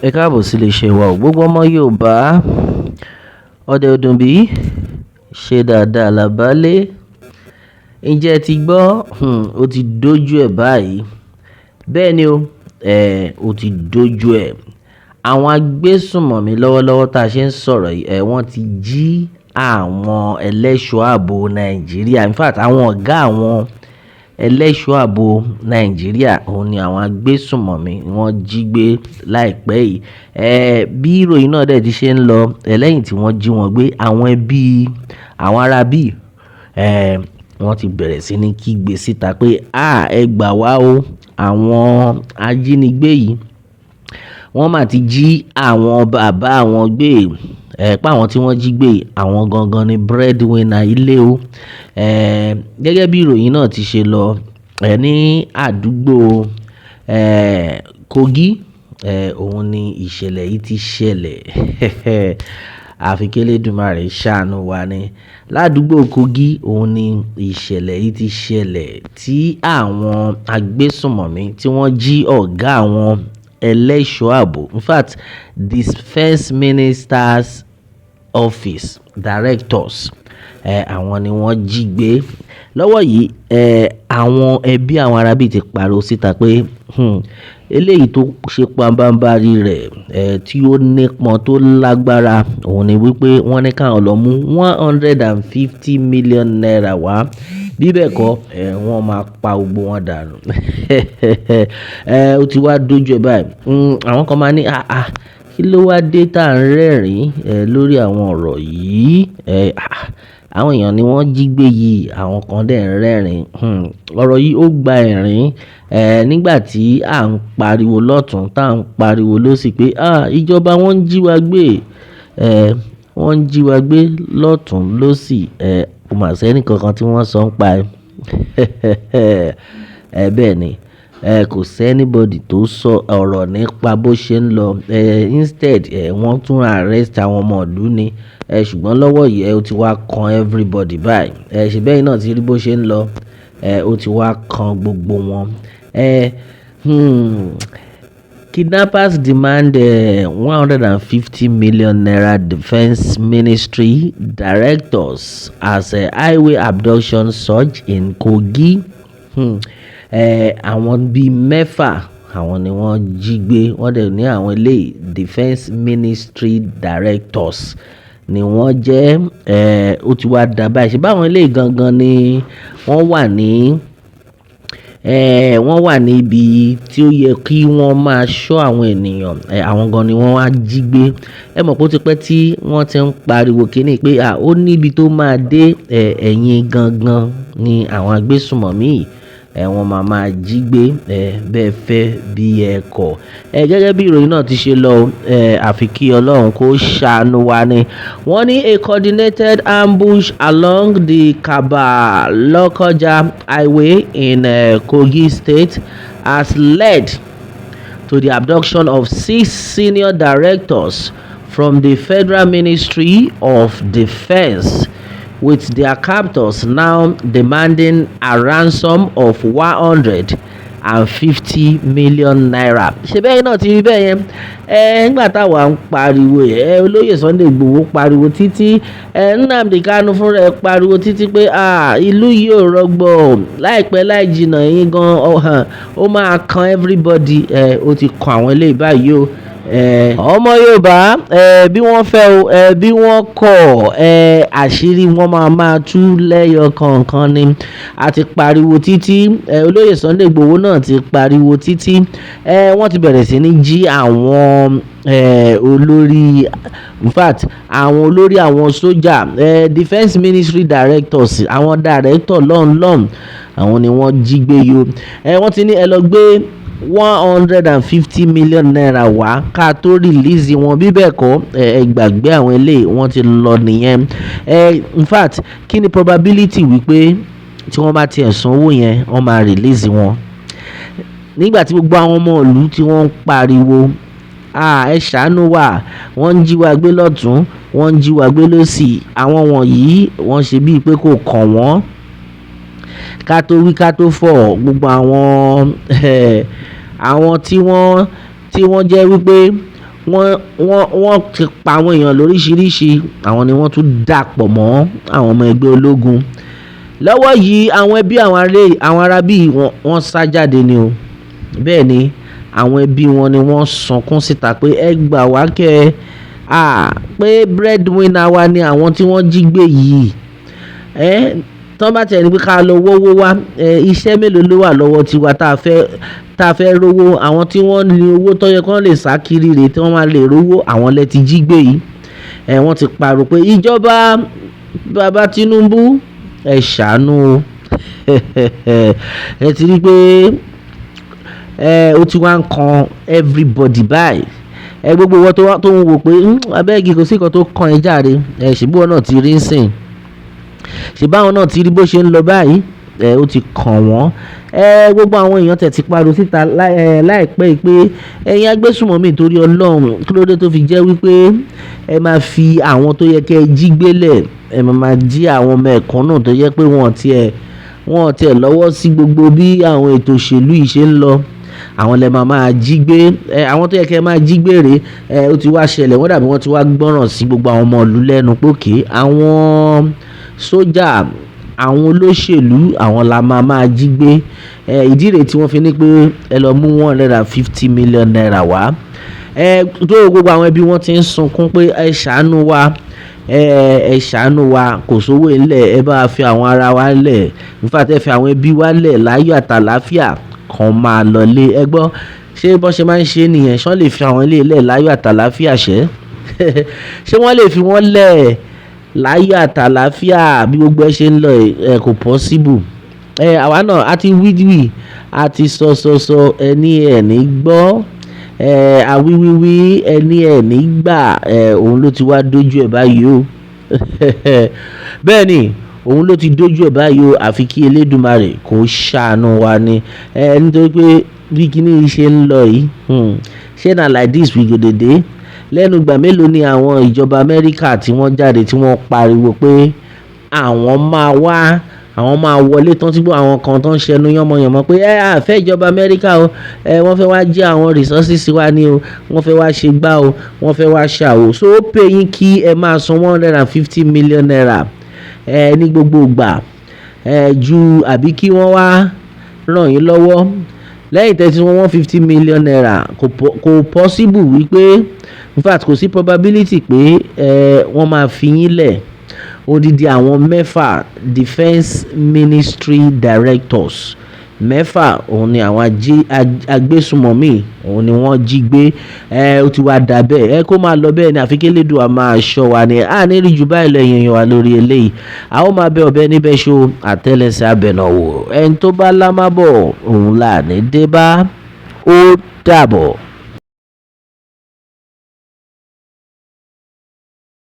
Ẹ káàbọ̀ sí iléeṣẹ́ wa o. Gbogbo ọmọ Yorùbá, ọdẹ ọdún bí, ṣe dáadáa la bá lé. Ǹjẹ́ ẹ ti gbọ́? Ó ti dójú ẹ̀ báyìí. Bẹ́ẹ̀ ni o, ó ti dójú ẹ̀. Àwọn agbésùnmọ̀mí lọ́wọ́lọ́wọ́ tá a ṣe ń sọ̀rọ̀ yìí, wọ́n ti jí àwọn ẹlẹ́ṣọ́ ààbò Nàìjíríà. In fact, àwọn ọ̀gá àwọn ẹlẹ́ṣọ́ ààbò Nàìjíríà, òun ni àwọn agbésùnmọ̀mí wọ́n jí gbé láìpẹ́ yìí. Bí ìròyìn náà dẹ̀ ti ṣe ń lọ, lẹ́yìn tí wọ́n jí wọn gbé, àwọn ẹbí àwọn ará bí, wọ́n ti bẹ̀rẹ̀ sí ní kígbe síta pé, "à, ẹ gbà wá o, àwọn ajínigbé yìí, wọ́n máa ti jí àwọn bàbá àwọn gbé." Pé àwọn tí wọ́n jí gbé, àwọn gangan ni breadwinner ilé o. Gẹ́gẹ́ bí ìròyìn náà ti ṣe lọ, ní àdúgbò, Kogi, òun ni ìṣẹ̀lẹ̀ yìí ti ṣẹlẹ̀. Àfi kí Elédùmarè ṣàánú wa ni. Ládùúgbò Kogi, òun ni ìṣẹ̀lẹ̀ yìí ti ṣẹlẹ̀ tí àwọn agbésùnmọ̀mí tí wọ́n jí ọ̀gá àwọn ẹlẹ́ṣọ́ ààbò. In fact, Defence Minister's Office directors, àwọn ni wọ́n jí gbé. Lọ́wọ́ yìí, àwọn ẹbí àwọn ará bí ti pariwo síta pé, eléyìí tó ṣe pabambarí rẹ̀, tí ó nípọn tó lágbára, òun ni wípé wọ́n ní ká lọ mú ₦150 million wá. Bí bẹ́ẹ̀ kọ́, wọ́n máa pa gbogbo wọn dànù. Ó ti wá dójú ẹ báyìí. Àwọn kan máa ní, "àáà, kí ló wá dé tá ń rẹ́rìn-ín, lórí àwọn ọ̀rọ̀ yìí?" Àá, àwọn èèyàn ni wọ́n jí gbé yìí, àwọn kan dẹ̀ ń rẹ́rìn-ín. Ọ̀rọ̀ yìí ó gba ẹ̀rín, nígbà tí à ń pariwo lọ́tùn, tá ń pariwo lósì pé, "à, ìjọba wọ́n ń jí wa gbé." Wọ́n ń jí wa gbé lọ́tùn lósì. Kò mà sí ẹnì kankan tí wọ́n sọ ń pa ẹ. Bẹ́ẹ̀ ni, kò sí anybody tó sọ ọ̀rọ̀ nípa bó ṣe ń lọ. Instead, wọ́n tún arrest àwọn ọmọ ìlú ni. Ṣùgbọ́n lọ́wọ́ yìí, ó ti wá kan everybody báyìí. Ṣe bẹ́ẹ̀ náà ti rí bó ṣe ń lọ. Ó ti wá kan gbogbo wọn. Kidnappers demand ₦150 million Defence Ministry directors as highway abduction surge in Kogi. Àwọn bí mẹ́fà, àwọn ni wọ́n jí gbé. Wọ́n dẹ̀ ní àwọn eléyìí Defence Ministry directors ni wọ́n jẹ́. Ó ti wá dà báyìí. Ṣé bá àwọn eléyìí gangan ni wọ́n wà ní, wọ́n wà ní ibi tí ó yẹ kí wọ́n máa ṣọ́ àwọn ènìyàn. Àwọn gan ni wọ́n wá jí gbé. Ẹ mọ̀ pé ó ti pẹ́ tí wọ́n ti ń pariwo kíni pé, à, ó ní ibi tó máa dé, ẹ̀yin gangan ni àwọn agbésùnmọ̀mí yìí, wọ́n máa máa jí gbé, bẹ́ẹ̀ fẹ́ bí ẹ kọ̀. Gẹ́gẹ́ bí ìròyìn náà ti ṣe lọ, àfi kí Ọlọ́run kó ṣàánú wa ni. Wọ́n ní a coordinated ambush along the Kabba-Lokoja highway in Kogi State has led to the abduction of 6 senior directors from the Federal Ministry of Defence, with their captors now demanding a ransom of ₦150 million. Ṣé bẹ́ẹ̀ náà ti rí bẹ́ẹ̀ yẹn? Nígbà táwa ń pariwo, olóyè Sunday Igboho pariwo títí, Nnamdi Kanu fúnra ẹ̀ pariwo títí pé, à, ìlú yìí ò rọgbọ láìpẹ́ láì jìnnà yín gan, ó máa kan everybody. Ó ti kan àwọn eléyìí báyìí o. Ọmọ Yorùbá, bí wọ́n fẹ́ o, bí wọ́n kọ̀, àṣírí wọn máa máa tú lẹ́yọ kọ̀ọ̀kan ni. A ti pariwo títí, olóyè Sunday Igboho náà ti pariwo títí. Wọ́n ti bẹ̀rẹ̀ sí ní jí àwọn, olórí, in fact, àwọn olórí àwọn sójà, Defence Ministry directors, àwọn director lọ́hùn lọ́hùn, àwọn ni wọ́n jí gbé yo. Wọ́n ti ní ẹ lọ gbé ₦150 million wá ká tó release wọn, bí bẹ́ẹ̀ kọ́, ẹ gbàgbé àwọn eléyìí, wọ́n ti lọ nìyẹn. In fact, kí ni probability wípé tí wọ́n bá ti ẹ̀ san owó yẹn, wọ́n máa release wọn? Nígbà tí gbogbo àwọn ọmọ ìlú tí wọ́n ń pariwo, "à, ẹ ṣàánú wa, wọ́n ń jí wa gbé lọ́tùn, wọ́n ń jí wa gbé lósì." Àwọn wọ̀nyí wọ́n ṣe bíi pé kò kàn wọ́n. Ká tó wí ká tó fọ̀, gbogbo àwọn, àwọn tí wọ́n jẹ́ wípé Wọ́n ti pa àwọn èèyàn lóríṣiríṣi. Àwọn ni wọ́n tún dàpọ̀ mọ́ àwọn ọmọ ẹgbẹ́ ológun. Lọ́wọ́ yìí àwọn ẹbí àwọn ará bí wọ́n sá jáde ni o. Bẹ́ẹ̀ ni àwọn ẹbí wọn ni wọ́n sunkún síta pé ẹ gbà wá kẹ́ ẹ, pé breadwinner wa ni àwọn tí wọ́n jí gbé yìí. Tí wọ́n bá tiẹ̀ ní pé ká lọ wọ́wọ́ wá, iṣẹ́ mélòó ló wà lọ́wọ́ tiwa tá a fẹ́ rówó. Àwọn tí wọ́n ní owó tó yẹ kí wọ́n lè sá kiri rè tí wọ́n máa lè rówó, àwọn lẹ ti jí gbé yìí. Wọ́n ti pariwo pé ìjọba bàbá Tinubu ẹ ṣàánú o. Ẹ ti rí pé ó ti wá ń kan everybody báyìí. Gbogbo ìwọ tó ń wò pé abeg kò sí nǹkan tó kan ẹ jáde. Ṣèbí ìwọ náà ti rí ń sìn. Ṣèbí àwọn náà ti rí bó ṣe ń lọ báyìí. Ó ti kan wọ́n. Gbogbo àwọn èèyàn tẹ̀ ti pariwo síta láìpẹ́ yìí pé ẹ̀yin agbésùnmọ̀mí torí Ọlọ́run, kí ló dé tó fi jẹ́ wípé ẹ máa fi àwọn tó yẹ kí ẹ jí gbé lẹ̀, ẹ máa máa jí àwọn mẹ̀kúnnù tó jẹ́ pé wọ́n ò tiẹ̀ lọ́wọ́ sí gbogbo bí àwọn ètò òṣèlú yìí ṣe ń lọ. Àwọn lẹ máa máa jí gbé. Àwọn tó yẹ kí ẹ máa jí gbé rè, ó ti wá ṣẹlẹ̀. Wọ́n dàbí wọ́n ti wá gbọ́ràn sí gbogbo àwọn ọmọ ìlú lẹ́nu pé okay àwọn sójà, àwọn olóṣèlú, àwọn la máa máa jí gbé. Ìdí rẹ̀ tí wọ́n fi ní pé ẹ lọ mú ₦150 million wá. Tó gbogbo àwọn ẹbí wọn ti ń sunkún pé ẹ ṣàánú wa, ẹ ṣàánú wa, kò sówó ńlẹ̀, ẹ bá fi àwọn ara wa lẹ̀. In fact ẹ fi àwọn ẹbí wa lẹ̀ láyọ̀ àtàlàáfíà kan máa lọlé. Ẹ gbọ́, ṣé bó ṣe máa ń ṣe nìyẹn? Ṣé wọ́n lè fi àwọn ilé lẹ̀ láyọ̀ àtàlàáfíà ṣẹ́? Ṣé wọ́n lè fi wọ́n lẹ̀ láyọ̀ àtàlàáfíà bí gbogbo ẹ ṣe ń lọ? Kò possible. Àwa náà a ti wí wí, a ti sọ sọ sọ, ẹni ẹ ní gbọ́. A wí wí wí, ẹni ẹ ní gbà. Òun ló ti wá dojú ẹ báyìí o. Bẹ́ẹ̀ ni, òun ló ti dojú ẹ báyìí o. Àfi kí Elédùmarè kó ṣàánú wa ni. Nítorí pé bí kíní yìí ṣe ń lọ yìí, ṣé na like this we go dey dey? Lẹ́nu ìgbà mélòó ni àwọn ìjọba Amẹ́ríkà tí wọ́n jáde tí wọ́n pariwo pé àwọn máa wá, àwọn máa wọlé tán tí gbogbo àwọn kan tó ń ṣẹnu yánmọ̀yánmọ̀ pé ẹ a fẹ́ ìjọba Amẹ́ríkà o. Wọ́n fẹ́ wá jí àwọn resources wa ni o. Wọ́n fẹ́ wá ṣe gbá o. Wọ́n fẹ́ wá ṣà o. So ó pay yín kí ẹ máa san ₦150 million, ní gbogbo ìgbà, ju àbí kí wọ́n wá ràn yín lọ́wọ́. Lẹ́yìn tẹ́tí wọn ₦150 million kò possible wípé in fact kò sí probability pé wọ́n máa fi yín lẹ̀. Odidi àwọn mẹ́fà Defence Ministry Directors mẹ́fà, òun ni àwọn agbésùnmọ̀mí, òun ni wọ́n jí gbé. Ó ti wá dà bẹ́ẹ̀. Kó máa lọ bẹ́ẹ̀ ni àfi kí Elédùà máa ṣọ́ wa ni. A ní rí ju báyìí lọ ẹ̀yin èèyàn wa lórí eléyìí. A ó máa bẹ ọ̀bẹ níbẹ̀ ṣó àtẹ́lẹsẹ̀ abẹ̀nàwò. Ẹni tó bá lá má bọ̀, òun là ní dé bá. Ó dàbọ̀.